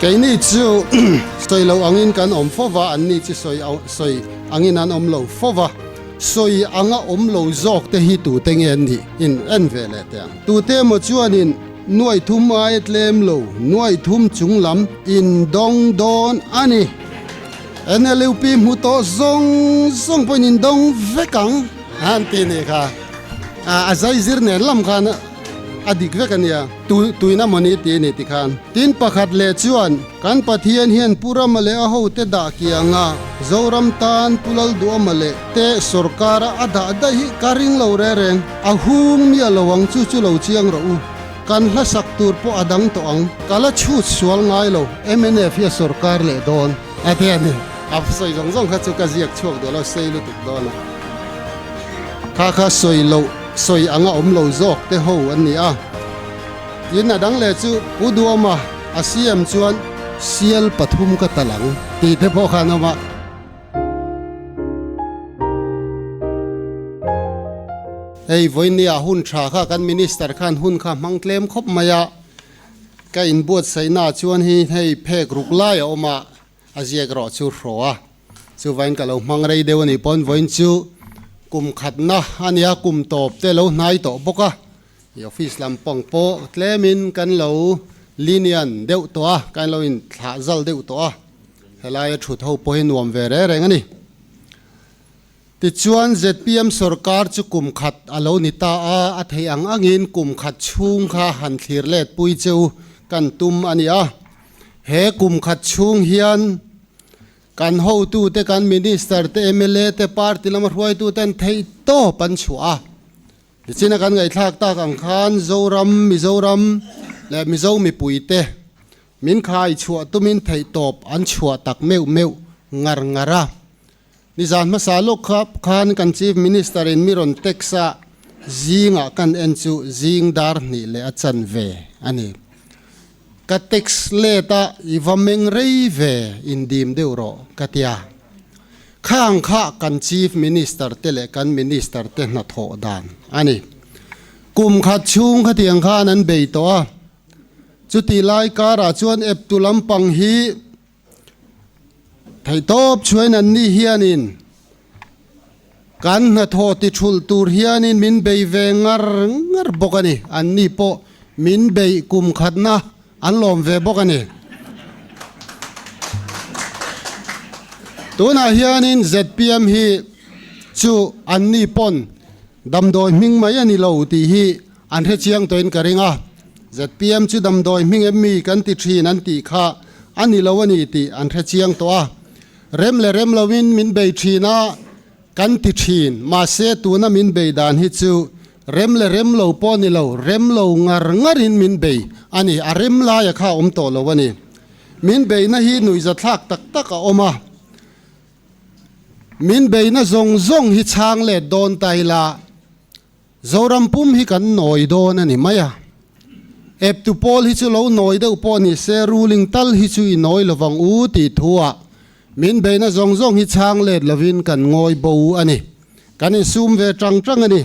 Keini chu sawi lo angin kan awm fo va, anni chu sawi sawi angin an awm lo fo va. Sawi anga awm lo zawk te hi tute nge an nih in en ve leh teh ang. Tute emaw chuanin nuai thum aia tlem lo nuai thum chung lam indawng dawn a ni. NLUP hmu tawh zawng zawng pawhin indawng vek ang an ti nih kha. A zai zir nen lam khan a dik vek a nia. Tuina mawni ti a ni ti khan. Tin pakhat leh chuan kan Pathian hian Pu Rama leh a hote dah kianga Zoram tan Pu Lalduhama leh te sawrkara a dah daih hi ka ring lo re reng. A hung miah lo ang chu chu lo chiang rawh u. Kan hla sak tur pawh a dang tawh ang. Ka la chhut sual ngai lo. Mnf hi a sawrkar leh dawn a ti a ni. A sawi zawng zawng kha chu ka ziak chhuak duh lo, sei lutuk dawn a. Kha kha sawi loh, sawi anga awm lo zawk te ho an ni a. Tin a dang leh chu Pu Duama a CM chuan sial pathum ka tal ang tih te pawh kha an awm a. Hei vawinia hun tha kha kan Minister khan hun kha hmang tlem khawp mai a, ka inbuatsaihna chuan hi hei phek ruk lai a awm a, a ziak erawh chu hraw a, chuvain ka lo hmang rei deuh a nih pawn vawiin chu kum khatna a nia, kum tawp te lo hnai tawh bawk a, i office lam pang pawh tlemin kan lo linian deuh tawh a, kan lo inthlah zal deuh tawh a, helaia thut ho pawh hi nuam ve reng reng a ni. Tichuan zpm sorkar chu kum khat a lo ni ta a, a theih ang angin kum khat chhung kha han thlir let pui cheu kan tum a ni a. He kum khat chhung hian kan hotute, kan minister te, mla te, party lama hruaituten theih tawp an chhuah a. Tichina kan ngaihthlak tak ang khan Zoram, Mizoram leh Mizo mipuite min khai chhuah tumin theih tawp an chhuah tak meuh meuh ngar ngar a. Nizan hmasa lawk kha khan kan Chief Minister in mi rawn text a, zingah kan en chu zing dar hnih leh a chan ve a ni. Ka text let a, i va meng rei ve indim deuh rawh ka ti a. Khang kha kan Chief Minister te leh kan Minister te hnathawh dan a ni. Kum khat chhung khatiang khan an bei tawh a, chutih lai karah chuan eptu lampang hi Theihtawp chuan an ni hianin kan hnathawh ti thulh tur hianin min bei ve ngar ngar bawk a ni. An ni pawh min beih kum khatna an lawm ve bawk a ni. Tunah hianin zpm hi chu an ni pawn damdawi hming mai a ni lo tih hi an hre chiang tawhin ka ring a. Zpm chu damdawi hming em mi kan ti thin an tih kha a ni lo a ni tih an hre chiang tawh a. Rem leh rem loin min bei thin a kan ti thin, mahse tuna min bei dan hi chu rem leh rem lo pawh ni lo, rem lo ngar ngarin min bei a ni, a rem laia kha a awm tawh lo a ni. Min beina hi nuihzathlak tak tak a awm a, min beina zawng zawng hi chhang let dawn ta ila, Zoram pum hi kan nawi dawn a ni mai a. Eptu pawl hi chu lo nawi deuh pawh ni se ruling tal hi chu i nawi lovang u tih thu ah min beina zawng zawng hi chhang let lovin kan ngawi bo a ni. Kan insum ve tang tang a ni.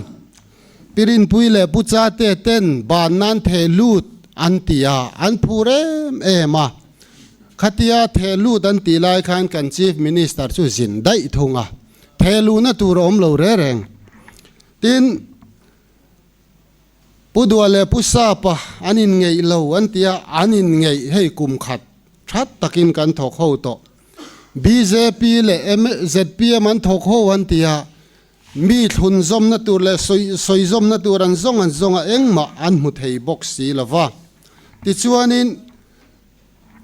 Pi Rinpui leh Pu Chate ten ban nan theh lut an ti a, an phur em em a. Khatia theh lut an tih lai khan kan Chief Minister chu zin daih thung a. Theh luhna tur a awm lo re reng. Tin, Pu Dua leh Pu Sapa an inngeih lo an ti a, an inngeih hei kum khat that takin kan thawk ho tawh. Bjp leh ZPM an thawk ho an ti a, mi thlun zawmna tur leh sawi zawmna tur an zawng an zawng a, engmah an hmu thei bawk si lo va. Tichuanin,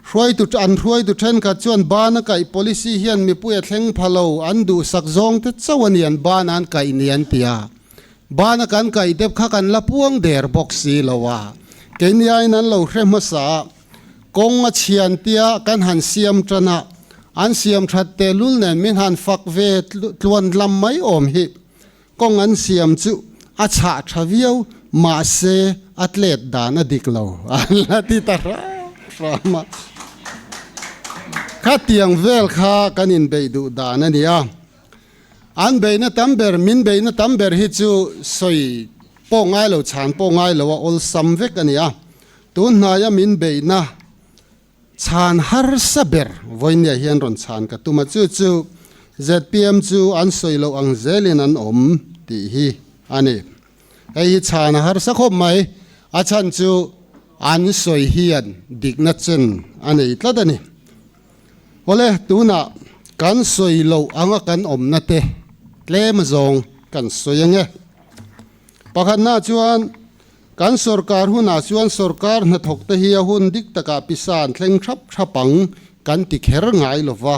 Hruaitu an hruaitu thenkhat chuan bana kaih policy hian mipui a thleng pha lo, an duhsak zawng te chauh a ni an bana an kaih ni an ti a. Bana kan kaih dep kha kan la puang der bawk si lo a. Keini aiin an lo hre hmasa a, kawng a chhian tia kan han siam tan a, an siam that tehlul nen min han fak ve tluan lam mai awm hi. Kawng an siam chu a chhah tha viau, mahse a tlet dan a dik lo an la ti ta hram hram a. Khatiang vel kha kan inbeih duh dan a ni a, an beihna tam ber, min beihna tam ber hi chu sawi pawh ngai lo, chhan pawh ngai lo a awlsam vek a ni a. Tun hnaia min beihna. Chhan harsa ber vawinia hian rawn chhan ka tum a, chu chu zpm chu an sawi loh ang zelin an awm tih hi a ni. Hei hi chhan a harsa khawp mai, a chhan chu an sawi hian dikna chen a nei tlat a ni. Awle, tunah kan sawi loh anga kan awmna te tlem zawng kan sawi ange. Pakhatna chuan Kan sorkar hunah chuan sorkar hnathawkte hi a hun dik takah pisa an thleng thap thap ang kan ti kher ngai lo va.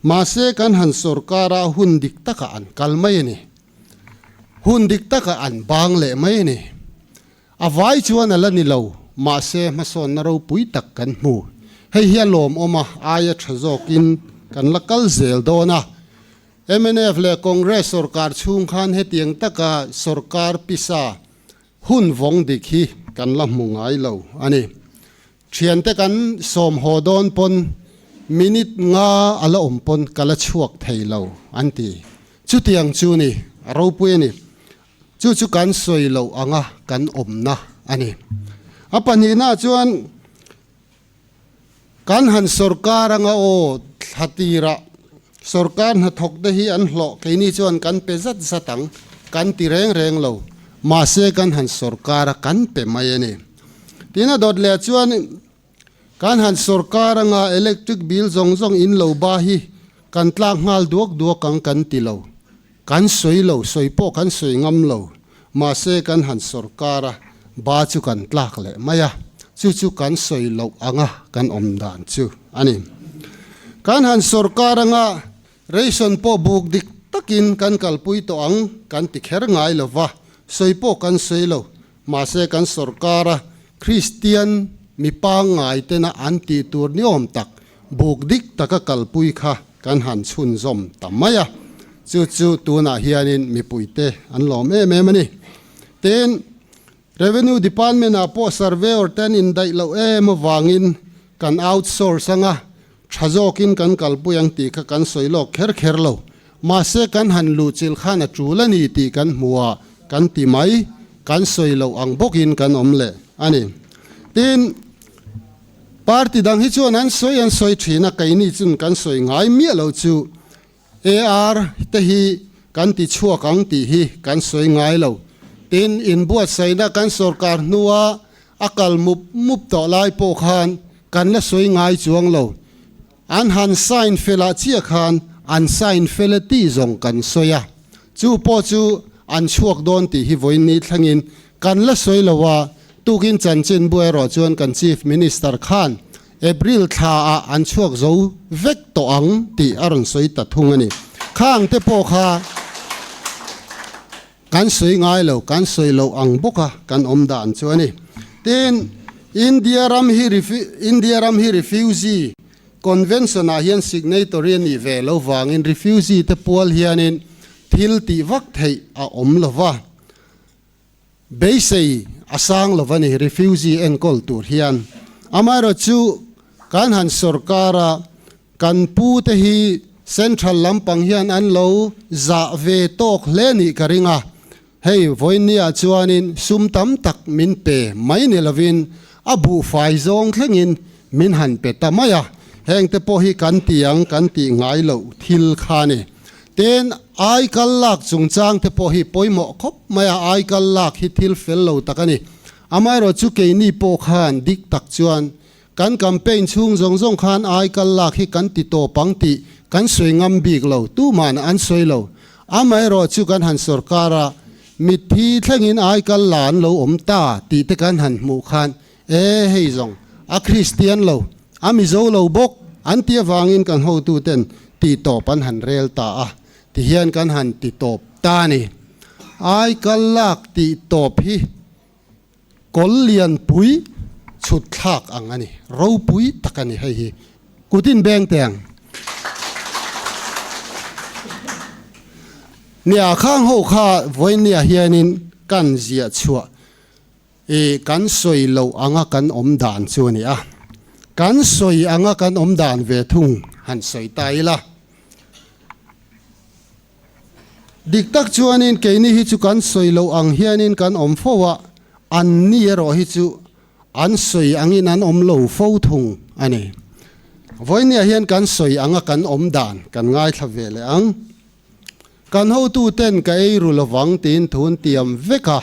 Mahse kan han sorkara hun dik takah an kal mai a ni. Hun dik takah an bang leh mai a ni. A vai chuan a la ni lo, mahse hmasawnna ropui tak kan hmu. Hei hi a lawmawm a, aia tha zawkin kan la kal zel dawn a. Mnf leh Congress sorkar chhung khan hetiang taka sorkar pisa hun vawng dik hi kan la hmu ngai lo a ni. Thiante kan sawm haw dawn pawn minute nga a la awm pawn ka la chhuak thei lo an ti. Chutiang chu ni, a ropui a ni. Chu chu kan sawi loh anga kan awmna a ni. A pahnihnaah chuan Kan han sorkar anga aw thla tirah sorkar hnathawk te hi an hlawh keini chuan kan pe zat zat ang kan ti reng reng lo mahse kan han sorkar a kan pe mai a ni. Tin a dawt leh chuan kan han sorkar anga electric bill zawng zawng in lo ba hi kan tlak nghal duak duak ang kan ti lo. Kan sawi lo, sawi pawh kan sawi ngam lo. Mahse kan han sorkar a, ba chu kan tlak leh mai a, chu chu kan sawi loh anga kan awm dan chu a ni. Kan han sorkar anga ration pawh buk dik takin kan kalpui tawh ang kan ti kher ngai lo va, sawi pawh kan sawi lo. Mahse kan sorkar a, Kristian mi pangngai tena an tih tur ni awm tak Buk dik taka kalpui kha kan han chhunzawm ta mai a, chu chu tunah hianin mipuite an lawm em em a ni. Tin, Revenue Department-ah pawh surveyor te an indaih loh em avangin kan outsource anga tha zawkin kan kalpui ang tih kha kan sawi lawk kher kher lo. Mahse kan han luhchilh khan a tul a ni tih kan hmu a, kan ti mai, kan sawi loh ang bawkin kan awm leh a ni. Tin, Party dang hi chuan an sawi an sawi thin a, keini chun kan sawi ngai miah lo chu AR te hi kan ti chhuak ang tih hi kan sawi ngai lo. Tin, inbuatsaihna kan sorkar hnua a kal mup mup tawh lai pawh khan kan la sawi ngai chuang lo. An han sign felah chiah khan an sign fel e tih zawng kan sawi a, chu pawh chu an chhuak dawn tih hi vawiin ni thlengin kan la sawi lo a, tukin chanchin bu erawh chuan kan Chief Minister khan April thla ah an chhuak zo vek tawh ang tih a rawn sawi ta thung a ni. Khang te pawh kha kan sawi ngai lo, kan sawi loh ang bawk a kan awm dan chu a ni. Tin, India ram hi India ram hi refugee convention ah hian signatory a nih ve lo vangin refugee te pual hianin thil tih vak theih a awm lo va. Beisei a sang lo a ni refugee enkawl tur hian. Amaherawhchu kan han sorkar a, kan pu te hi central lampang hian an lo zah ve tawk hle nih ka ring a. Hei vawinia chuanin sum tam tak min pe mai ni lovin a buhfai zawng thlengin min han pe ta mai a. Hengte pawh hi kan ti ang kan tih ngai loh thil kha a ni. Tin, aikal lak chungchang te pawh hi pawimawh khawp mai a, aikal lak hi thil fel lo tak a ni. Amaherawh chu keini pawh khan dik tak chuan kan campaign chhung zawng zawng khan aikal lak hi kan ti tawp ang tih kan sawi ngam bik lo, tuman an sawi lo. Amaherawh chu kan han sorkar a, mitthi thlengin aikal la an lo awm ta tih te kan han hmuh khan E hei zawng, a Kristian lo, a Mizo lo bawk an ti avangin kan hotuten tih tawp an han rel ta a, tihian kan han ti tawp ta a ni. Ai kal lak tih tawp hi kawl lianpui chhut thlak ang a ni, ropui tak a ni hei hi. Kutin beng teng. Nia khang ho kha vawinia hianin kan ziah chhuah. I kan sawi loh anga kan awm dan chu a ni a, kan sawi anga kan awm dan ve thung han sawi ta ila. Dik tak chuanin keini hi chu kan sawi loh ang hianin kan awm fo a, anni erawh hi chu an sawi angin an awm lo fo thung a ni. Vawinia hian kan sawi anga kan awm dan kan ngaithla ve leh ang. Kan hotuten ka ei ru lovang tiin thun tiam vek a,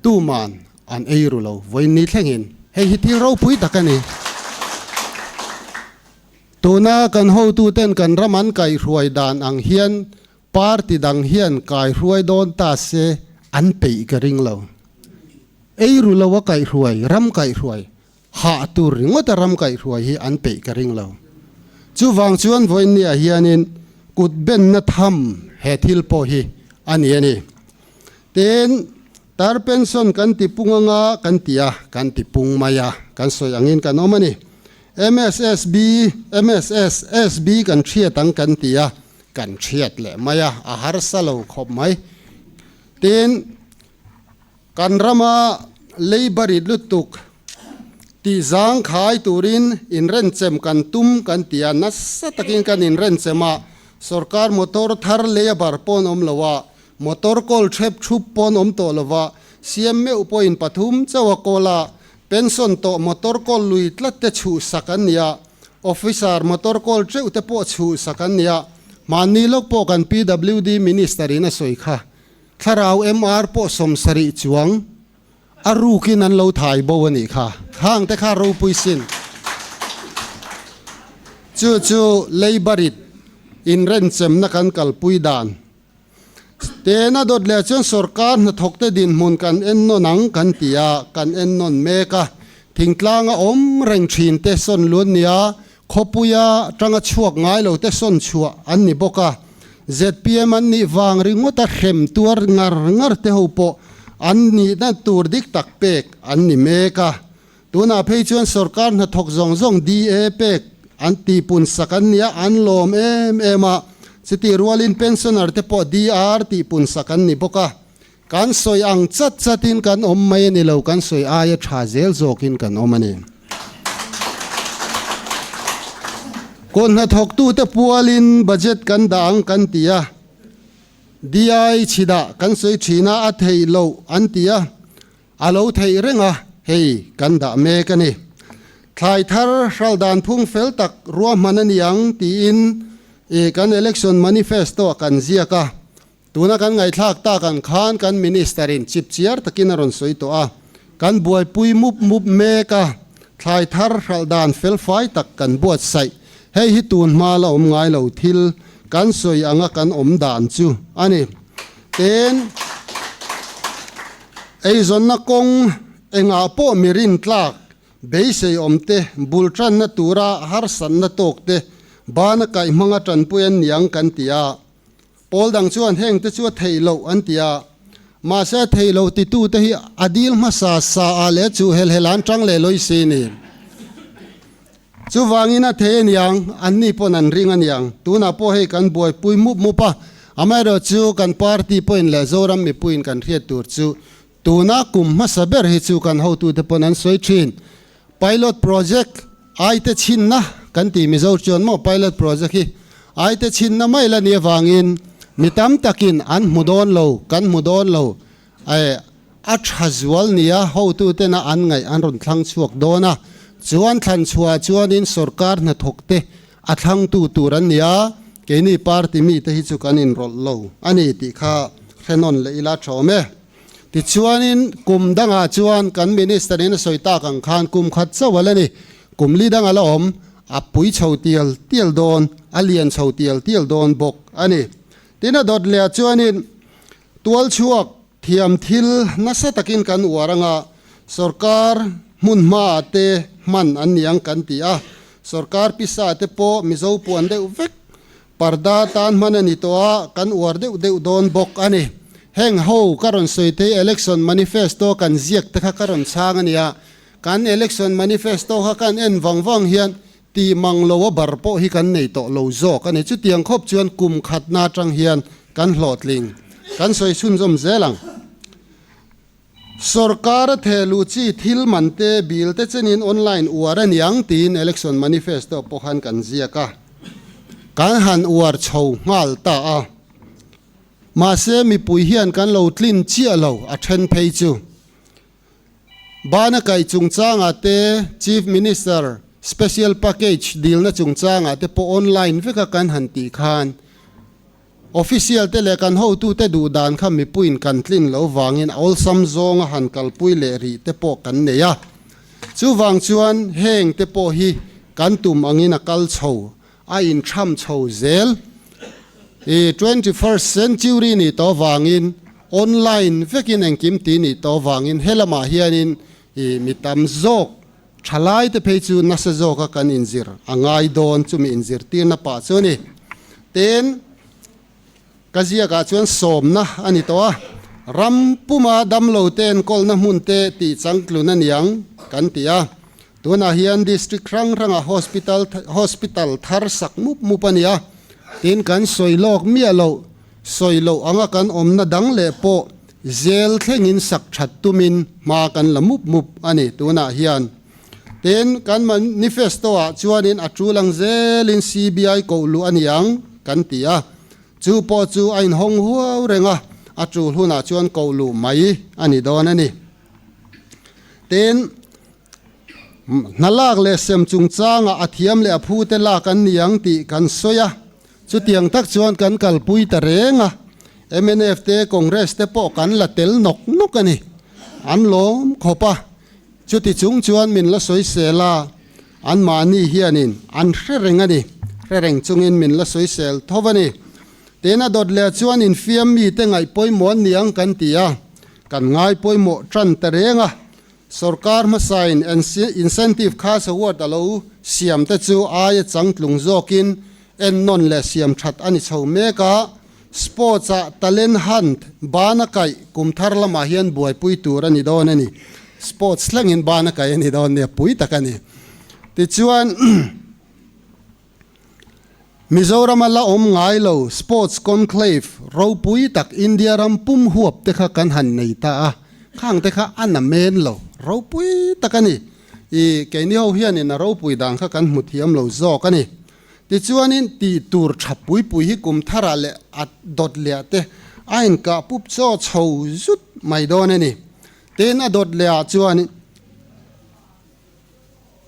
tuman an ei ru lo vawiin ni thlengin. Hei hi thil ropui tak a ni. Tuna kan hotuten kan ram an kaihhruai dan ang hian Party dang hian kaihruai dawn ta se an peih ka ring lo. Ei ru lo a kaihruai, ram kaihruai, hah tur ringawt a ram kaihruai hi an peih ka ring lo. Chuvang chuan vawiinniah hianin kut benna tham he thil pawh hi a ni a ni. Tin, tar pension kan ti pung anga kan ti a, kan ti pung mai a, kan sawi angin kan awm a ni. MSSB, MSSSB kan hriat ang kan ti a, Kan hriat leh mai a, a harsa lo khawp mai. Tin, kan rama labour-i lutuk tih zangkhai turin inrenchem kan tum kan ti a, nasa takin kan inrenchem a, sorkar motor thar lei a bar pawn awm lo a, motor kawl thep thup pawn awm tawh lo va, siam meuh pawhin pathum chauh a kawl a, pension tawh motor kawl lui tlat te chhuhsak an ni a, Officer motor kawl teuh te pawh chhuh sak an nia, mahni lawk pawh kan PWD Minister in a sawi kha. Thlarau MR pawh sawmsarih chuang a rukin an lo thai bo a nih kha. Khang te kha ropui sin. Chu chu Labour-it inrenchemna kan kalpui dan. Tena dawt leh chuan sorkar hnathawkte dinhmun kan ennawn ang kan ti a, kan ennawn mek a. Thingtlanga awm reng thin te sawn luan nia, khawpuia tanga chhuak ngai lo te sawn chhuah an ni bawk a. Zpm an nih vang ringawta hrem tuar ngar ngar te ho pawh an nihna tur dik tak pek an ni mek a. Tunah phei chuan sorkar hnathawk zawng zawng DA pek an tihpun sak an nia, an lawm em em a. Chutih rualin pensioner te pawh DR tihpun sak an ni bawk a. Kan sawi ang chat chatin kan awm mai a ni lo, kan sawi aia tha zel zawkin kan awm a ni. Kut hnathawktute pualin budget kan dah ang kan ti a, DI chhidah kan sawi thin a, a theih loh an ti a. A lo theih reng a, hei kan dah mek a ni. Thlai thar hral dan phung fel tak ruahman a ni ang tiin i kan election manifesto ah kan ziak a. Tuna kan ngaihthlak tak ang khan kan minister in chipchiar takin a rawn sawi tawh a. Kan buaipui mup mup mek a, thlai thar hral dan fel fai tak kan buatsaih. Hei hi tun hma la awm ngai lo thil kan sawi anga kan awm dan chu a ni. Tin, eizawnna kawng engah pawh mi rintlak, beisei awm te, bul tanna tura harsatna tawk te, bana kaih hmanga tanpui an niang kan ti a. Pawl dang chuan heng te chu a theih loh an ti a. Mahse a theih loh titu te hi a dil hmasa sa ah leh chu hel hel an tang leh lawi si ni. Chuvangin a thei aniang, anni pawn an ring aniang. Tunah pawh hei kan buaipui mup mup a, amaherawhchu kan party pawhin leh Zoram mipuiin kan hriat tur chu tuna kum hmasa ber hi chu kan hotute pawn an sawi thin. Pilot project aite chhinna kan ti Mizo chuan maw pilot project hi aite chhinna mai la ni avangin mi tam takin an hmu dawn lo, kan hmu dawn lo. A tha zual nia hotutena an ngaih an rawn thlang chhuak dawn a, chuan thlan chhuah chuanin sorkar hnathawkte a thlangtu tur an ni a, keini party mite hi chu kan inrawlh lo a ni tih kha hre nawn leh ila tha awm e. Tichuanin kum dangah chuan kan minister in a sawi tak ang khan kum khat chauh a la ni, kum li dang a la awm, a pui chho tial tial dawn, a lian chho tial tial dawn bawk a ni. Tin a dawt leh ah chuanin Tualchhuak thiam thil nasa takin kan uar anga sorkar hmun hmaah te hman an ni ang kan ti a, sorkar pisa te pawh Mizo puan deuh vek parda tan hman a ni tawh a, kan uar deuh deuh dawn bawk a ni. Heng ho ka rawn sawi thei election manifesto kan ziak te kha ka rawn chhang a nia, kan election manifesto kha kan en vang vang hian Tih mang lo a bar pawh hi kan nei tawh lo zawk a ni. Chutiang khawp chuan kum khatna atang hian kan hlawhtling. Kan sawi chhunzawm zel ang. Sorkar a theh luh chi thil man te, bill te chenin online uar a niang tiin election manifesto pawh khan kan ziak a. Kan han uar chho nghal ta a. Mahse mipui hian kan lo tlin chiah lo a then phei chu. Bana kaih chungchangah te Chief Minister Special package dilna chungchangah te pawh online veka kan han tih khan Official te leh kan hotute duh dan kha mipuiin kan tlin lo vangin awlsam zawnga han kalpui leh rih te pawh kan nei a. Chuvang chuan heng te pawh hi kan tum angin a kal chho, a inthram chho zel. I 21st century nih tawh vangin online vekin engkim ti nih tawh vangin helamah hianin i mi tam zawk Thalaite phei chu nasa zawka kan inzir a ngai dawn chumi inzirtirna pah chu a ni. Tin, ka ziakah chuan sawmna a ni tawh a, ram puma damlo te enkawlna hmun te tih changtlun a niang kan ti a. Tunah hian district hrang hrangah hospital hospital thar sak mup mup a ni a, tin kan sawi lawk miah loh sawi loh anga kan awmna dang leh pawh Zel thlengin sak that tumin hma kan la mup mup a ni tunah hian. Tin, kan manifesto-ah chuanin a tul ang zelin CBI koh luh a ni ang kan ti a. Chu pawh chu a inhawng huau reng a, a tul hunah chuan koh luh mai a ni dawn a ni. Tin, hna lak leh sem chungchangah a thiam leh a phute lak an ni ang tih kan sawi a. Chutiang tak chuan kan kalpui ta reng a, mnf te Congress te pawh kan la tel nawk nawk a ni. An lawm khawp a, chuti chung chuan min la sawisel a, anmahni hianin an hre reng a ni, hre reng chungin min la sawisel tho a ni. Tin a dawt leh chuan infiam mite ngaih pawimawh an ni ang kan ti a, kan ngai pawimawh tan ta reng a, Sorkar hmasain incentive khas award a lo siam te chu aia changtlung zawkin ennawn leh siam that a ni chho mek a, sports ah talent hunt bana kaih kum thar lamah hian buaipui tur a ni dawn a ni. Sports thlengin bana kaih a ni dawn nia, pui tak a ni. Tichuan. Mizorama la awm ngai lo Sports Conclave ropui tak India ram pum huap te kha kan han nei ta a, khang te kha a na men lo ropui tak a ni. I keini ho hianin a ropui dan kha kan hmu thiam lo zawk a ni. Tichuanin tih tur tha pui pui hi kum tharah leh a dawt leh te a inkah pup chaw chho zut mai dawn a ni. Tin a dawt leh ah chuanin.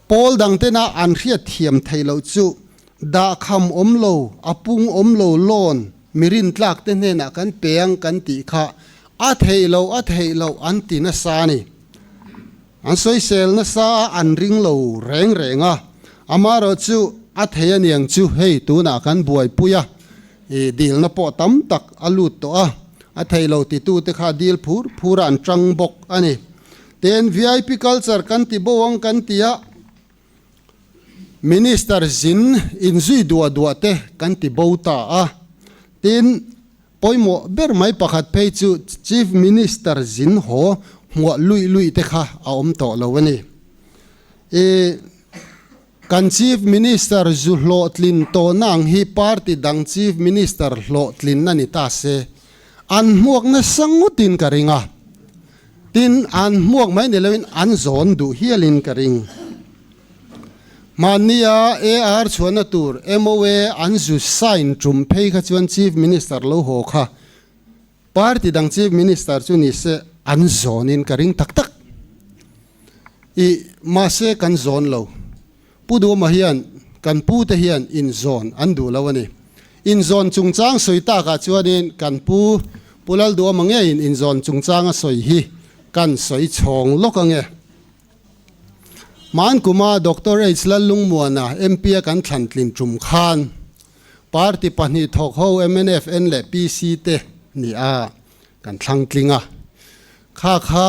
Pawl dangtena an hriat thiam theih loh chu dahkham awm lo, a pung awm lo loan mi rintlak te hnenah kan pe ang kan tih kha a theih loh a theih loh an ti nasa a ni. An sawisel nasa a an ring lo reng reng a, amaherawh chu a thei aniang chu hei tunah kan buaipui a, i dilna pawh tam tak a lut tawh a, a theih lo titute kha dil phur phur a an tang bawk a ni. Ten vip culture kan ti bo ang kan ti a, Minister zin inzui duah duah te kan ti bo ta a. Tin, pawimawh ber mai pakhat phei chu Chief Minister zin haw hmuah luih luih te kha a awm tawh lo a ni. I kan Chief Minister zu hlawhtlin tawhna ang hi party dang Chief Minister hlawhtlinna ni ta se, an hmuak nasa ngawtin ka ring a. Tin, an hmuak mai ni loin an zawn duh hialin ka ring. Hmannia AR chhuahna tur MOA an zu sign tum phei kha chuan Chief Minister lo haw kha party dang Chief Minister chu ni se an zawnin ka ring tak tak. I mahse kan zawn lo. Pu Duhma hian kan pu te hian inzawn an duh lo a ni. Inzawn chungchang sawi takah chuanin kan pu Pu Lalduhama ngeiin inzawn chungchang a sawi hi kan sawi chhawng lawk ange. Hman kuma Doctor H Lallungmuana MP a kan thlan tlin tum khan party pahnih thawk ho mnf, N leh PC te ni a kan thlang tling a. Kha kha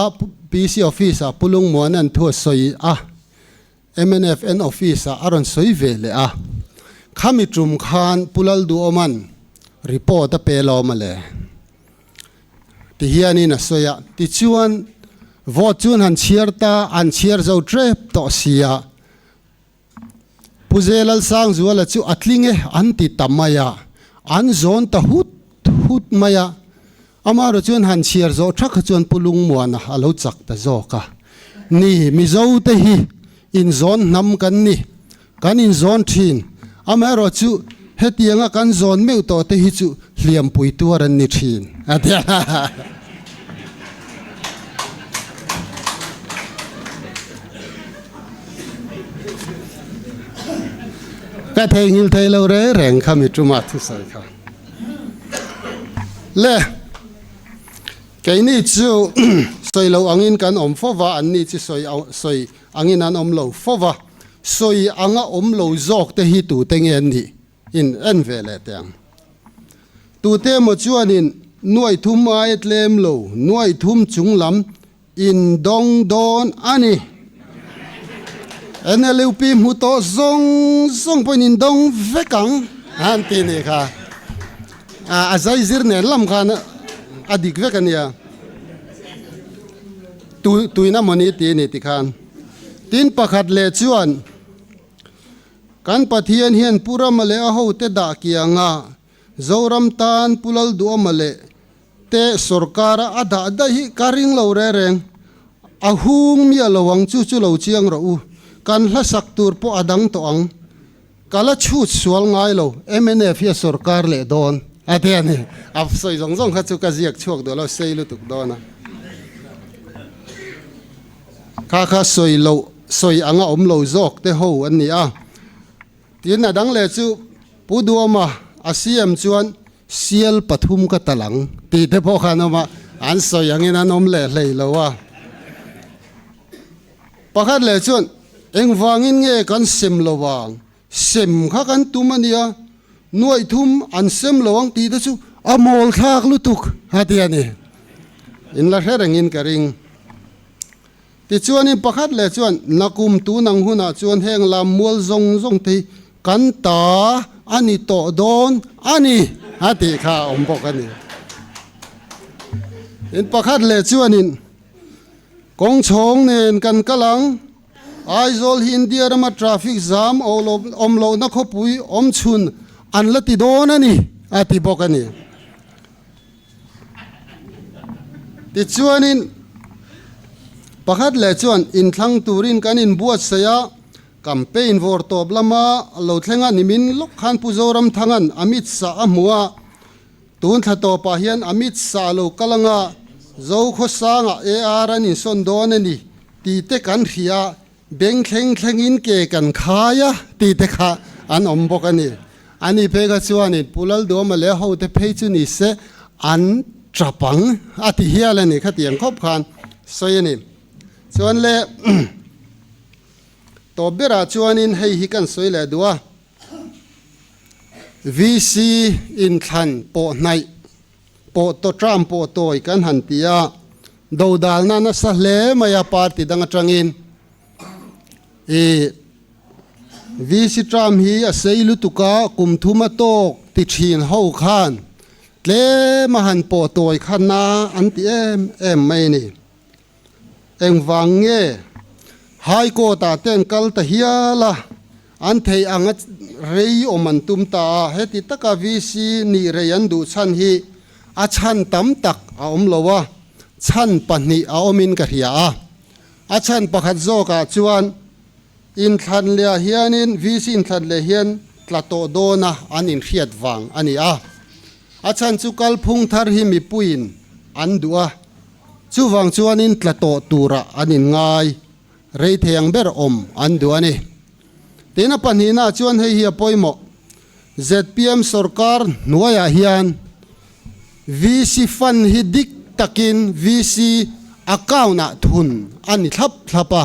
PC office ah Pu Lungmuana'n thu a sawi a. MNFN office ah a rawn sawi ve leh a, khami tum khan Pu Lalduhawma'n report a pe lawm a le ti hianin a sawi a, tichuan vote chu an han chhiar ta, an chhiar zo tep tawh si a, Pu Zelalsangzuala chu a tling e an ti ta mai a, an zawn ta hut hut mai a, Amaherawh chuan han chhiar zawh thak kha chuan Pu Lungmuana a lo chak ta zawk a. Ni, Mizo te hi inzawn hnam kan ni, kan inzawn thin. Amaherawh chu hetianga kan zawn meuh tawh te hi chu hliampui tuar an ni thin, a ti a. Ka theihnghilh thei lo reng reng kha mi tuma thusawi kha. Le, keini chu sawi lo angin kan awm fo va, anni chu sawi sawi angin an awm lo fo va. Sawi anga awm lo zawk te hi tute nge an nih? In en ve leh teh ang. Tute emaw chuanin nuaih thum aia tlem lo, nuaih thum chung lam In dawng dawn a ni. NLUP hmu tawh zawng zawng pawhin in dawng vek ang an ti nih kha. A zai zir nen lam khan a dik vek a nia. Tuina mawni ti a ni tikhan. Tin pakhat leh chuan kan Pathian hian Pu Rama leh a hote dah kianga Zoram tan Pu Lalduhawma leh Te sorkara a dah daih hi ka ring lo re reng. A hung miah lo ang chu chu lo chiang rawh u. Kan hla sak tur pawh a dang tawh ang. Ka la chhut sual ngai lo. Mnf hi a sorkar leh dawn a ti a ni. A sawi zawng zawng kha chu ka ziak chhuak duh lo, sei lutuk dawn a. Kha kha sawi loh, sawi anga awm lo zawk te ho an ni a. Tin a dang leh chu Pu Duama a CM chuan Sial pathum ka tal ang tih te pawh kha an awm a, an sawi angin an awm leh hlei lo a. Pakhat leh chuan, Engvangin nge kan sem lo ang? Sem kha kan tum a nia, nuaih thum an sem lo ang tih te chu a mawl thlak lutuk a ti a ni. In la hre rengin ka ring. Tichuanin pakhat leh chuan, Nakum tun ang hunah chuan heng lam mual zawng zawng te hi kan ta a ni tawh dawn a ni, a tih kha a awm bawk a ni. In pakhat leh chuanin, Kawng chhawng nen kan kal ang, Aizawl hi India rama traffic zam awm lohna khawpui awm chhun an la ti dawn a ni, a ti bawk a ni. Tichuanin, pakhat leh chuan inthlang turin kan inbuatsaih a, campaign vawr tawp lama lo thleng a, nimin lawk khan Pu Zoramthanga'n Amit Shah a hmu a, tun thla tawpah hian Amit Shah lo kal anga Zokhawsangah AR an insawn dawn a ni tih te kan hria a, Beng thleng thlengin ke kan khai a tih te kha an awm bawk a ni. Ani phei kha chuanin Pu Lalduama leh hote phei chu ni se an tap ang a ti hial a ni khatiang khawp khan sawi a ni. Chuan le tawp berah chuanin hei hi kan sawi leh duh a, VC inthlan pawh hnaih pawh taw tram pawh tawi kan han ti a, Dodalna nasa hle mai a party dang atangin i VC term hi a sei lutuk a, kum thum a tawk ti thin ho khan tlem a han pawh tawi kha na an ti em em mai a ni. Engvang nge High Court ah te an kal ta hial a, an theih ang a rei awm an tum ta a, heti taka VC nih rei an duh chhan hi A chhan tam tak a awm lo a, chhan pahnih a awmin ka hria a. A chhan pakhat zawkah chuan inthlan leh hianin VC inthlan leh hian tla tawh dawna an inhriat vang a ni a. A chhan chu kalphung thar hi mipuiin an duh a, chuvang chuanin tla tawh turah an inngai rei thei ang ber awm an duh a ni. Tin a pahnihnaah chuan hei hi a pawimawh. Zpm sorkar hnuaiah hian VC fund hi dik takin VC account ah thun a ni thlap thlap a,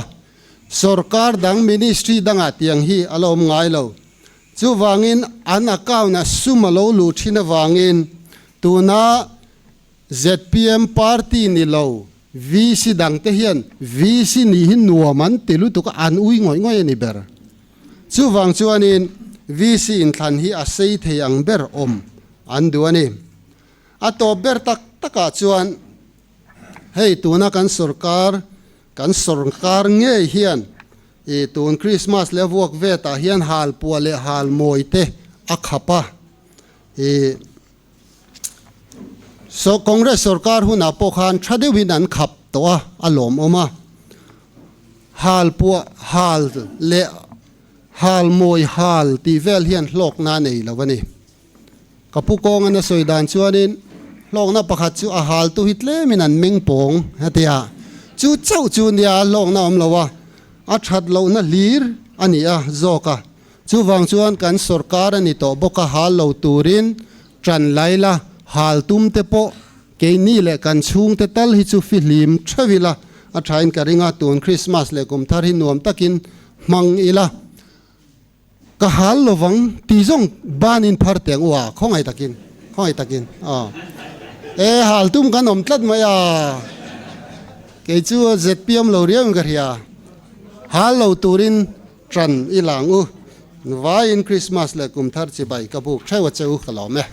sorkar dang ministry dangah tiang hi a la awm ngai lo. Chuvangin an account ah sum a lo luh thin avangin tuna zpm party ni lo VC dangte hian VC nih hi nuam an ti lutuk a, an ui ngawih ngawih a ni ber. Chuvang chuanin VC inthlan hi a sei thei ang ber awm an duh a ni. A tawp ber tak takah chuan hei tuna kan sorkar, kan sorkar ngei hian ih tun Krismas leh a vuak vetah hian halpuah leh halmawi te a khap a, ih So Congress sorkar hunah pawh khan tha deuhin an khap tawh a, a lawmawm a. Hal puah hal leh hal mawi hal tih vel hian hlawkna a nei lo a ni. Ka pu kawngan a sawi dan chuanin hlawkna pakhat chu a haltu hi tlemin an meng pawng a ti a, chu chauh chu nia hlawkna a awm lo a, a that lohna hlir a ni a zawk a. Chuvang chuan kan sorkar a ni tawh bawk a, hal lo turin ṭan lai la, hal tum te pawh keini leh kan chhungte tal hi chu fihlim ṭheuh ila a ṭhain ka ring a, tun Krismas leh kum thar hi nuam takin hmang ila. Ka hal lovang ti zawng banin phar teh ang u a, khawngaih takin, khawngaih takin aw. E hal tum kan awm tlat mai a, kei chu zpm lo riau in ka hria. Hal lo turin ṭan i lang u, vaiin Christmas leh kum thar chibai ka buk theuh a che u ka lawm e.